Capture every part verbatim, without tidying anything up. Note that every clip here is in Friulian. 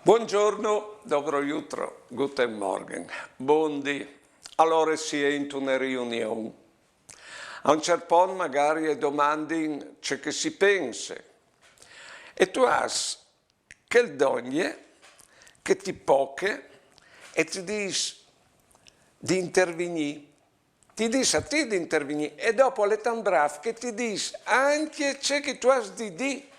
Buongiorno, dobro jutro, guten Morgen, bondi. Alore si è intune riunion. A un cert pont magari e domandin ce che si pense. E tu âs chel dongje che ti poche e ti dîs di intervignî. Ti dîs a ti di intervignî e dopo al è tant brâf che ti dîs ancje ce che tu âs di dî.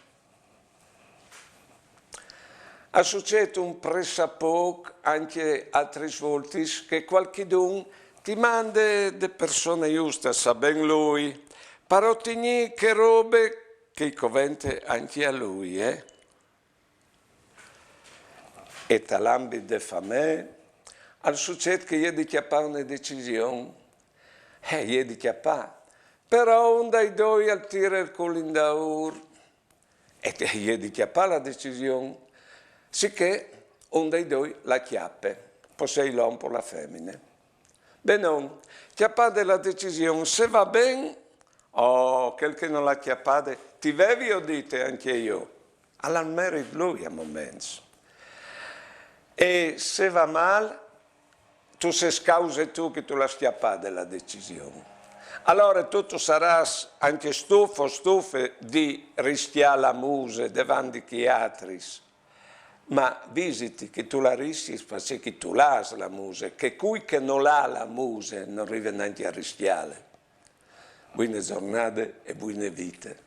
Al sucêt un pressapôc ancje altris voltis che cualchidun ti mande de persone juste, al sa ben lui, par otignî chê robe che i covente ancje a lui, eh? E tal ambit de famee al sucêt che i è di cjapâ une decision. Eh, i è di cjapâ. Però un dai doi al tire il cûl indaûr. E i è di cjapâ la decision. Sichè un dai doi la cjape, po sei l'om po la femine. Benon, cjapade la decision, se e va ben, oh, chel che no l'à cjapade, ti vevi dite ancje jo. Al à il merit lui a moments. E se e va mâl, tu sês cause tu che tu l'âs cjapade la decision. Alore tu, tu sarâs ancje stuf o stufe di riscjâ la muse devant di chei altris. Ma visiti che tu la riscjis parcè che tu la âs la muse, che cui che no la à la muse no rive nancje a riscjâle. Buine zornade e buine vite.